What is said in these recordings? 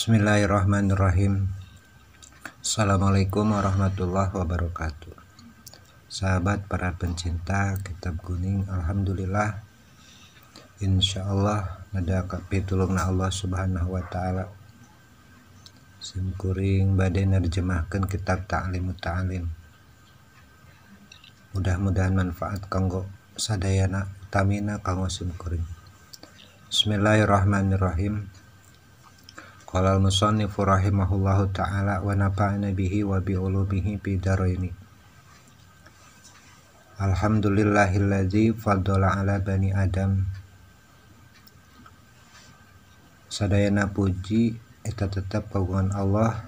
Bismillahirrahmanirrahim. Assalamualaikum warahmatullahi wabarakatuh. Sahabat para pencinta Kitab Kuning, alhamdulillah, insyaallah nada kapitulungna Allah Subhanahu wa taala. Sim kuring bade nerjemahkeun kitab Ta'limut Ta'lim. Mudah-mudahan manfaat kanggo sadayana, utamina kanggo sim kuring. Bismillahirrahmanirrahim. Qala al-musannifu rahimahullahu ta'ala wa nafa'ana bihi wa bi ulumihi fi daraini. Alhamdulillahilladzi faddala ala bani Adam. Sadayana puji eta tetep kagungan Allah.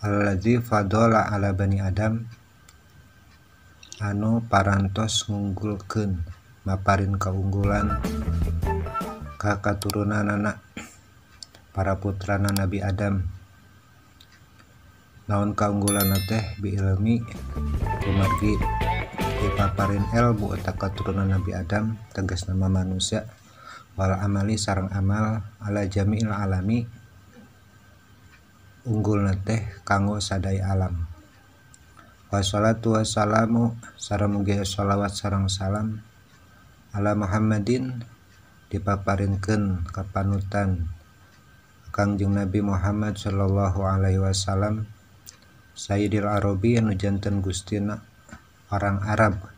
Alladzi faddala ala bani Adam, anu parantos ngunggulkeun maparin kaunggulan ka katurunanana para putrana Nabi Adam. Naon kaunggulan teh bi ilmi kumargi dipaparin ilmu eta katurunan Nabi Adam, tegas nama manusia, wal amali sareng amal ala jami'il alami, unggulna teh kanggo sadaya alam. Wassalatu wassalamu sareng mugi sholawat sareng salam ala Muhammadin dipaparinkeun kapanutan Kangjeng Nabi Muhammad sallallahu alaihi wasallam, Sayyidil Arabi anu janten gustina orang Arab,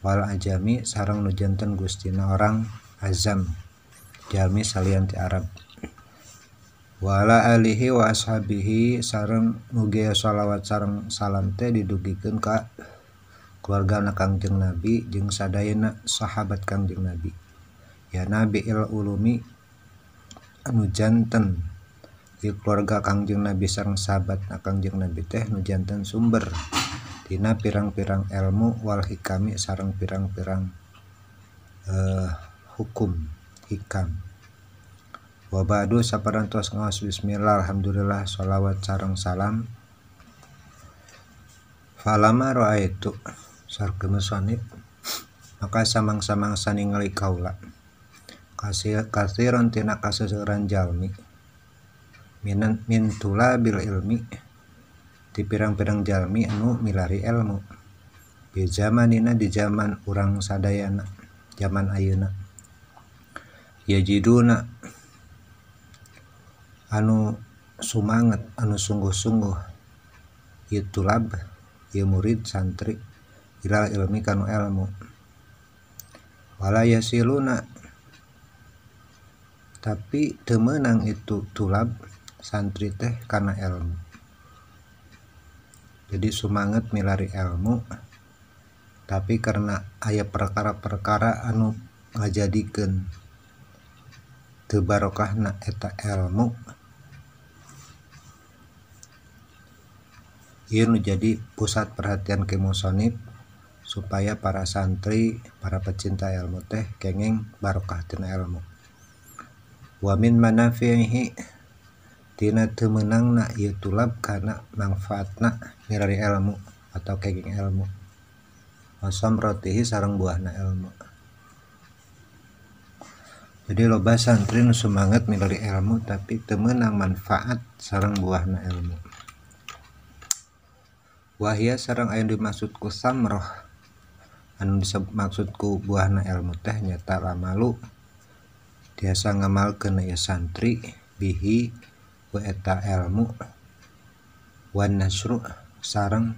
wal ajami sareng nu janten gustina orang Azam, jalmi salian ti Arab. Wa ala alihi wa ashabihi sareng mugi shalawat sareng salam teh didugikeun ka keluargana Kangjeng Nabi jeung sadayana sahabat Kangjeng Nabi. Ya Nabi il ulumi anu janten di keluarga Kangjeng Nabi sareng sahabat Kangjeng Nabi teh nu janten sumber tina pirang-pirang ilmu wal hikami sareng pirang-pirang hukum hikam. Wa ba'du saparantos ngaos bismillah alhamdulillah sholawat sareng salam. Falama ra'aitu sarga musannif, maka samang-samang saningali kaula kasiron tina kaseueuran jalmi min tulabil ilmi di pirang-pirang jalmi anu milari ilmu di zamanina di zaman urang sadayana, zaman ayeuna, yajiduna anu sumanget anu sungguh-sungguh ieu tulab ieu murid santri ilal ilmi kanu ilmu, wala yasiluna tapi teu meunang itu tulab santri teh karena ilmu. Jadi sumanget milari ilmu tapi karena aya perkara-perkara anu ngajadikeun teu barokahna eta ilmu, ieu nu jadi pusat perhatian ki musonib supaya para santri, para pecinta ilmu teh kenging barokah tina ilmu. Wa min manafi'ihi tina teu meunangna ieu tulab kana mangfaatna milari ilmu atau kenging ilmu, wa samratihi sareng buahna ilmu. Jadi loba santri nu sumanget milari ilmu tapi teu meunang manfaat sareng buahna ilmu. Wahia sareng aya dimaksud ku samroh anu dimaksud ku buahna ilmu teh nyata lamalu tiasa ngamalkeun ieu santri bihi wa eta ilmu wan nasru sareng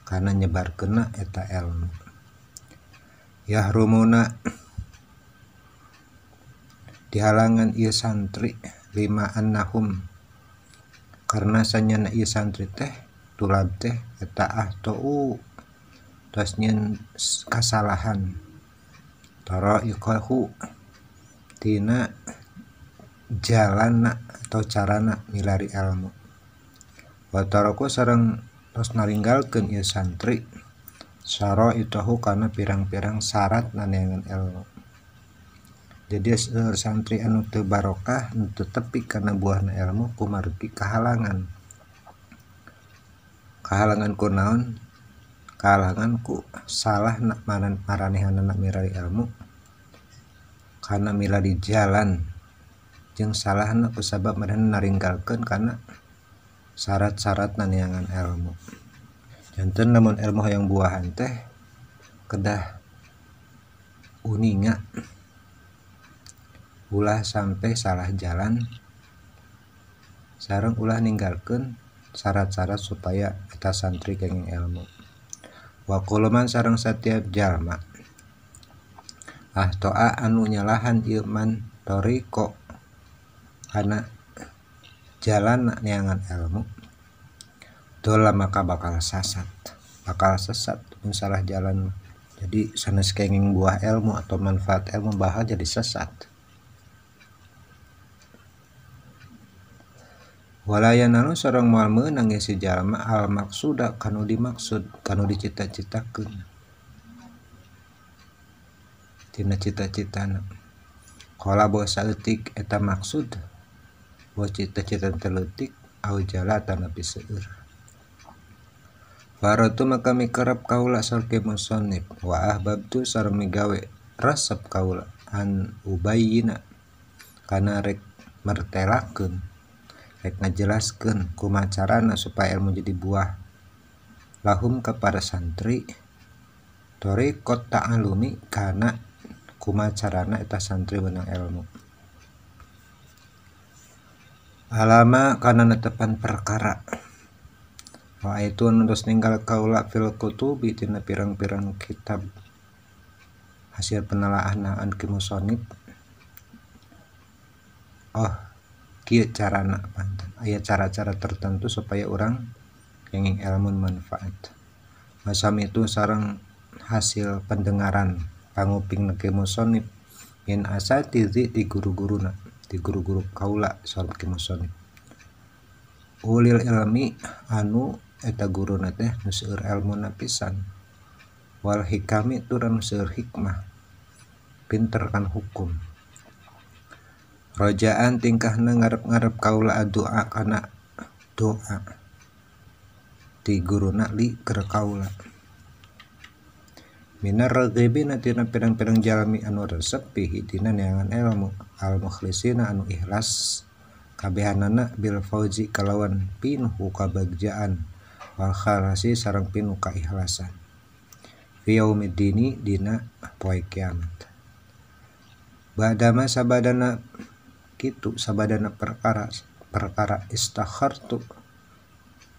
kana nyebarkeunna eta ilmu. Yahrumuna dihalangan ieu santri lima annahum karena sanyana ieu santri teh tulab teh eta ahtou tos nyeun kasalahan taraiqahu tina jalana atau carana milari ilmu, wa taraku sareng tos naringgalkeun ieu santri syara'itahu kana pirang-pirang syarat naneangan ilmu. Jadi santri anu teu barokah nu teu tepi kana buahna ilmu kumargi kahalangan. Kahalangan ku naon? Kahalangan ku salah nak maranehanana milari ilmu karena milari jalan Jeung salahna kusabab maranehna naringgalkeun kana syarat-syaratna neangan ilmu. Janten lamun ilmu hayang buahan teh kedah uninga ulah sampai salah jalan sareng ulah ninggalkeun syarat-syarat supaya eta santri kenging ilmu. Wa quluman sareng satiap jalma ahtoa anu nyalahan ieu man toriko kana jalan neangan ilmu dola maka bakal sasat, bakal sesat mun salah jalan. Jadi sanes kenging buah ilmu atau manfaat ilmu bakal jadi sesat. Walayanalu sareng moal meunang si jalma al maksuda kanu dimaksud kanu dicita-citakeun tina cita-citana. Qala boh saeutik eta maksud boh cita-cita teleutik au jala tanapi seueur. Faratu maka mikerep kaula sarke musannif wa ahbabtu sareng migawe resep kaula an ubayyina kana rek mertelakeun rek ngajelaskeun kumaha carana supaya ilmu jadi buah lahum kepada santri thariqat ta'alumi kana kumaha carana eta santri menang ilmu. Alama kana netepan perkara wa itu terus ninggal kaula fil kutubi tina pirang-pirang kitab hasil penelaahan ki musonib. Oh kieu carana panten aya cara-cara tertentu supaya urang kenging ilmu manfaat. Masam itu sareng hasil pendengaran panguping ki musonib min asatizi di guru-guruna di guru-guru kaula sareng ki musonib ulil ilmi anu eta guruna teh nu seueur elmuna pisan wal hikami tur anu seueur hikmah pinter kan hukum. Rojaan tingkahna ngarep-ngarep kaula doa kana doa ti guruna li keur kaula minar raghibina tina pirang-pirang jalmi anu resep pihi tina neangan ilmu al mukhlisina anu ikhlas kabehanana bil fauzi kalawan pinuh kabagjaan wal khalasi sareng pinuh kaikhlasan fi yaumiddini dina poe kiamat. Badama sabadana kitu sabadana perkara perkara istakhartu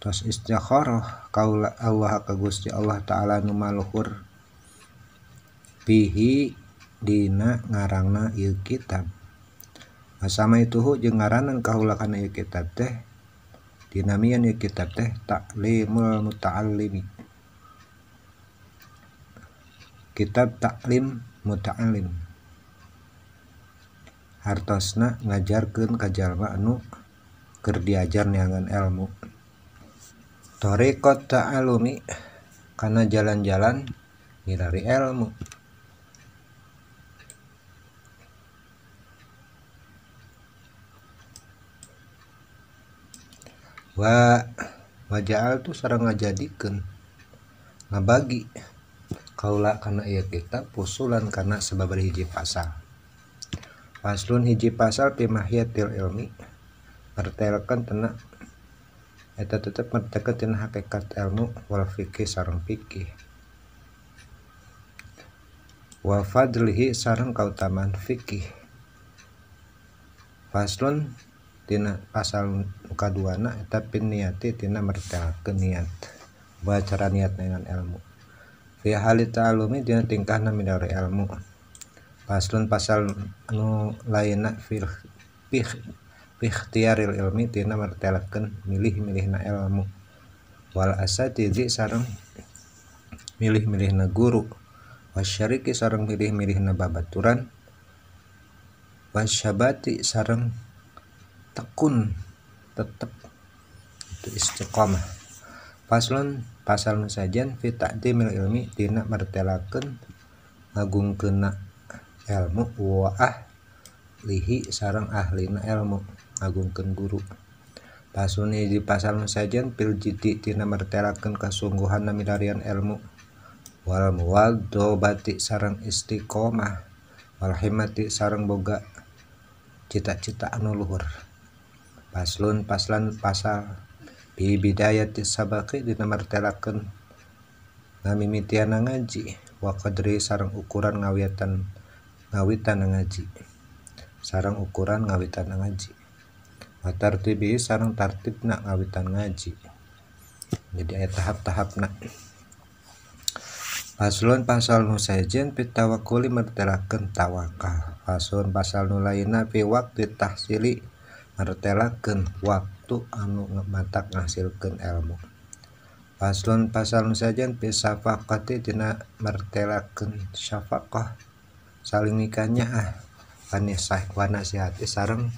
tos istikharah kaula Allah ka Gusti Allah taala nu maluhur pihi dina ngarangna ieu kitab. Masama ituhu jeung ngaranan kaula kana ieu kitab teh dinamian ieu kitab teh Ta'limul Muta'allimi, kitab Ta'lim Muta'allim hartosna ngajarkeun ka jalma anu keur diajar neangan ilmu. Thariqat ta'alumi kana jalan-jalan milari ilmu. Wa waja'al tu sareng ngajadikeun ngabagi kaula kana ieu kitab fusulan kana sababaraha hiji pasal. Faslun hiji pasal fi mahiyatil ilmi mertelkeun tina eta tetep mertelkeun tina hakikat ilmu wal fikih sareng fikih wa fadlihi sareng kautamaan fikih. Faslun tina pasal kaduana eta pin niati tina mertelkeun niat bacara niat dengan ilmu fi hali ta'alumi dina tingkahna midari ilmu. Faslun pasal anu lainna fil ikhtiyaril ilmi tina mertelkeun milih-milihna ilmu wal asatizi sareng milih-milihna guru wasyariki sareng milih-milihna babaturan wasyabati sareng tekun tetep itu istiqomah. Faslun pasal nu sajen fi ta'dimil ilmi tina mertelakeun ngagungkeunna ilmu wa ahlihi sareng ahlina ilmu ngagungkeun guru. Faslun hiji pasal nu sajen fil jiddi tina mertelakeun kasungguhanna milarian ilmu wal muwadzabati sareng istiqomah wal himmati sareng boga cita-cita anu luhur. Paslon paslan pasal bi bidayati sabaqi dina martelakeun ngamimitiana ngaji wa qadri sareng ukuran ngawitan ngaji sareng ukuran ngawitan ngaji wa tartibi sareng tartibna ngawitan ngaji. Jadi aya tahap-tahapna. Paslon pasal nu sejen pitawakuli martelakeun tawakal. Paslon pasal nu lainna fi waqti tahsili martelakeun waktu anu matak ngasilkeun ilmu. Paslon pasal nu sejen fi syafaqati dina martelakeun syafaqah saling nikahnya wa nasihati sareng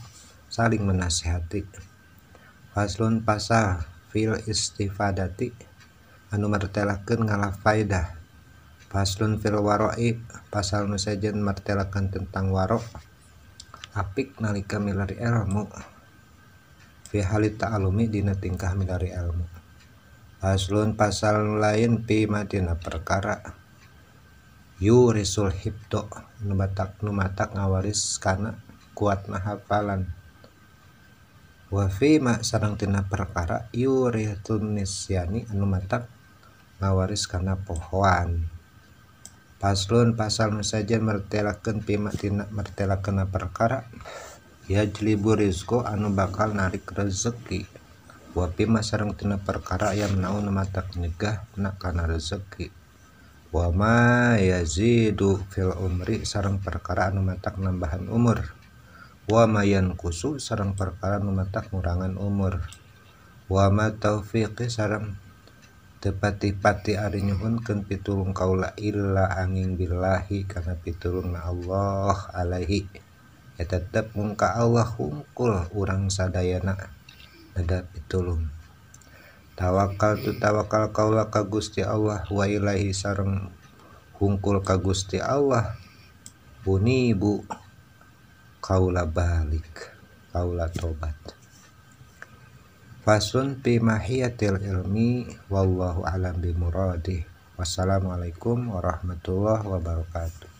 saling menasihati. Paslon pasal fil istifadati anu martelakeun ngalah faedah. Faslun fil waro'i pasal nu sejen martelakeun tentang waro apik nalika milari ilmu fi halit ta'alumi dina tingkah milari ilmu. Faslun pasal lain fi madina perkara yurisul hibdo nu matak ngawaris kana kuatna hafalan wa fi ma sareng tina perkara yuritun nisyani anu matak ngawaris kana pohoan. Paslon pasal nu sejen martelakeun pima tina martelakeun perkara yajlibu rizqo anu bakal narik rezeki wa pima sareng tina perkara yang naun matak nyegah na kana rezeki wa ma yazidu fil umri sareng perkara anu matak nambahan umur wa ma yanqusu sareng perkara anu matak ngurangan umur wa ma taufiqi sareng tepati-pati ari nyuhunkeun pitulung kaula illa angin billahi kana pitulungna Allah alaihi ya tetep mung ka Allah hungkul urang sadayana ada pitulung. Tawakal tu tawakal kaula ka Gusti Allah wa ilaihi sareng hungkul ka Gusti Allah unibu kaula balik kaula tobat. Faslun fi mahiyatil ilmi wallahu a'lam bi muradih. Wassalamualaikum warahmatullahi wabarakatuh.